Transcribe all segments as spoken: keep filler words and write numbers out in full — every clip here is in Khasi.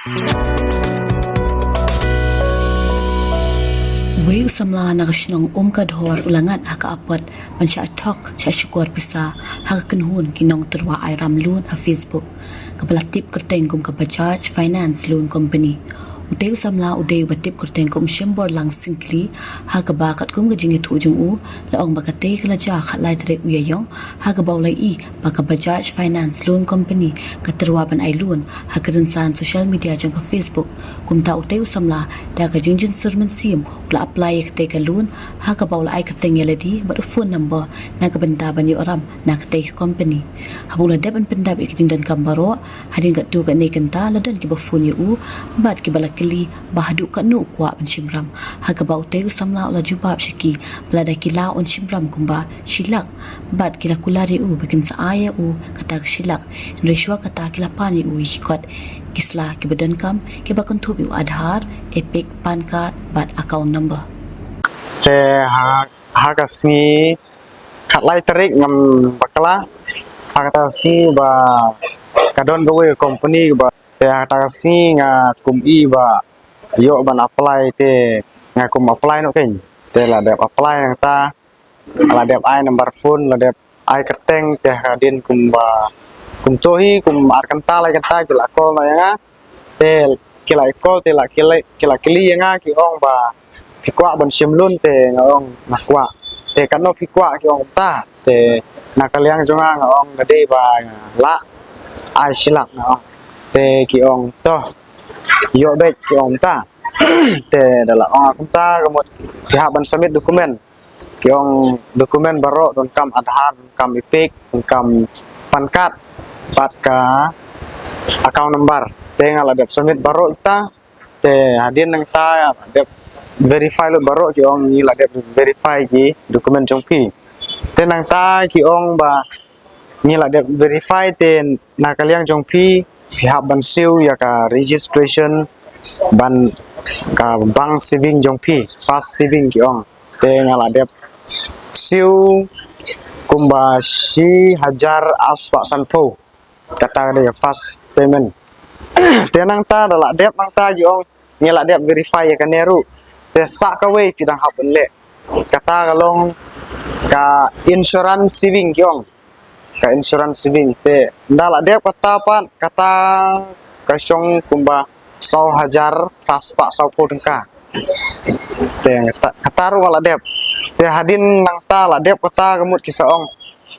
Uwei u samla na ka shnong Umkadhor u la ngat ha ka apot ban shah thok shah shukor pisa ha ka kynhun ki nongtyrwa ai ram loan ha Facebook, kaba la tip kyrteng kum ka Bajaj Finance Loan Company. Utei u samla u dei uba tip kyrteng kum Shimborlang Syngkli, ha kaba katkum ka jingïathuh jong u, la ong ba katei ka la jia khatlai tarik u Ïaïong, ha kaba u la ïohi ba ka Bajaj Finance Loan Company ka tyrwa ban ai loan ha ka rynsan social media jong ka Facebook. Kumta utei u samla, da ka jingjynsur mynsiem, u la apply ïa katei ka loan, ha kaba u la ai kyrteng ïalade bad u phone number na ka bynta ban ïoh ram na katei ka company. Haba u la dep ban pyndap ïa ka jingdonkam baroh, hadien katto katne kynta la don kiba phone ïa u bad kiba la kylli ba haduh katno u kwah ban shim ram, ha kaba utei u samla u la jubab sha ki ba lada ki lah un shim ram kumba shi lak, bad ki la kular ïa u ba kin sa ai ïa u kata ka shi lak, hynrei shuwa kata ki la pan ïa u ïa ki kot ki sla kiba donkam, kiba kynthup ïa u Aadhaar, EPIC, PAN card bad account number. Te ha, ha ka sngi khatlai tarik ngam bakla, ha kata ka sngi ba ka don kawei ka company ba, te ha kata ka sngi nga kum i ba ïoh ban apply, te nga kum apply noh kein. Te la dep apply nangta, la dep ai number phone, la dep ai kyrteng, te hadien kumba, kumto hi kum ar kynta lai kynta ki la call noh ïa nga. Te ki la call, te la ki la, ki la kylli ïa nga, ki ong ba phi kwah ban shim loan, te nga ong nga kwah. Te katno phi kwah, ki ong kumta. Te na ka liang jong nga nga ong nga dei ba lah ai shi lak, nga ong. Te ki ong to ïoh beit, ki ong kumta. Te da la ong kumta ka mut phi hap ban submit document. Ki ong document baroh, donkam Aadhaar, donkam EPIC, donkam PAN card bad ka account number. Te nga la dep submit baroh kita. Te hadien nangta dep verify lut baroh, ki ong ngi la dep verify ki document jong phi. Te nangta ki ong ba ngi la dep verify, te na ka liang jong phi phi hap ban siew ïa ka registration ban ka bank saving jong phi, first saving, ki ong. Te nga la dep siew kumba shi hajar arspah sanphew, kata ka dei first payment. Te nangta da la dep nangta ki ong ngi la dep verify ïa kane ruh. Te sa kawei phi dang hap ban leh, kata ka long ka insurance saving, ki ong. Ka insurance saving, te da la dep kata pat, kata ka shong kumba saw hajar phra spah sawphew tyngka. Te kata, kata ruh nga la dep. Te hadien nangta la dep kata ka mut ki sa ong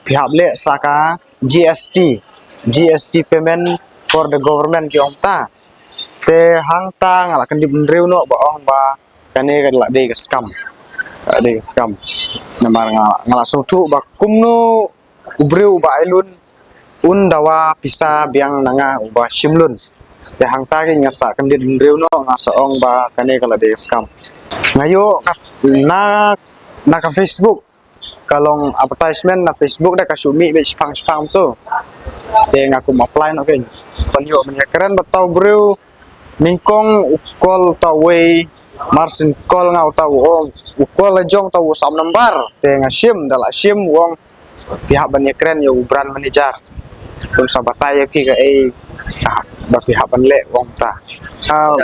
phi hap leh sa ka GST, GST payment for the government, ki ong ta. Te hangta nga la kyndit bynriew noh ba ong ba kane ka la dei ka scam. Ka la dei ka scam. Namar nga, nga la sngewthuh ba kumno u briew uba ai loan un dawa pisa biang na nga uba shim loan. Te hangta ki nga sa kyndit bynriew noh, nga sa ong ba kane ka la dei ka scam. Nga ïoh ka, na, na ka Facebook, ka long advertisement na Facebook, da ka shu mih beit shipang shipang to. Te nga kum apply noh kein. Ban ïoh ban ïakren bad uta u briew, nyngkong u call uta uwei, mar syn call nga uta u ong, u call la jong uta u sam number. Te nga shim, da la shim u ong phi hap ban ïakren ïa u branch manager, un sa batai ïa phi kaei ba phi hap ban leh, u ong ta. Ah,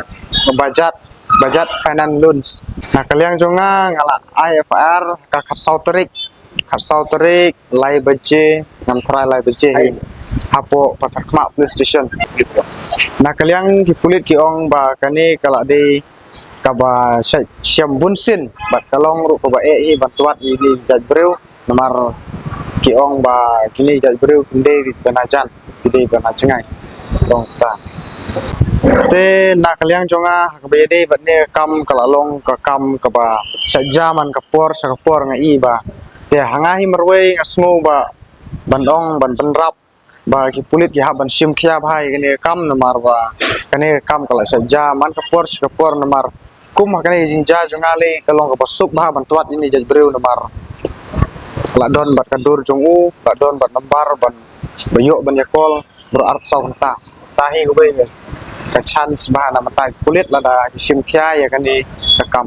Bajaj, Bajaj Finance Loans. Na ka liang jong nga nga la ai FIR ka khatsaw tarik, khatsaw tarik lai baje, ngam tharai lai baje hi, hapoh Patharkhmah Police Station. Na ka liang ki pulit ki ong ba kane ka la dei kaba sha-, sham bunsien bad ka long ruh kaba eh hi ban twad ïa kine ki jait briew. Namar ki ong ba kine ki jait briew kim dei ban hajan, ki dei ban hajngai, ong ta. Te na ka liang jong nga, ha kaba ïadei bad kane ka kam, ka la long ka kam kaba sha ja man ka por sha ka por, nga i ba. Te ha nga hi marwei nga sngew ba ban ong, ban bynrap ba ki pulit ki hap ban shim khia bha ïa kane ka kam, namar ba kane ka kam ka la sha ja man ka por sha ka por, namar kum ha kane ka jingjia jong nga lei ka long kaba suk bha ban twad ïa kine ki jait briew, namar la don bad ka dur jong u, la don bad number ban, ba ïoh ban ïa call baroh arphew saw kynta. Te hi kawei ka chance bha na bynta ki pulit lada ki shim khia ïa kane ka kam.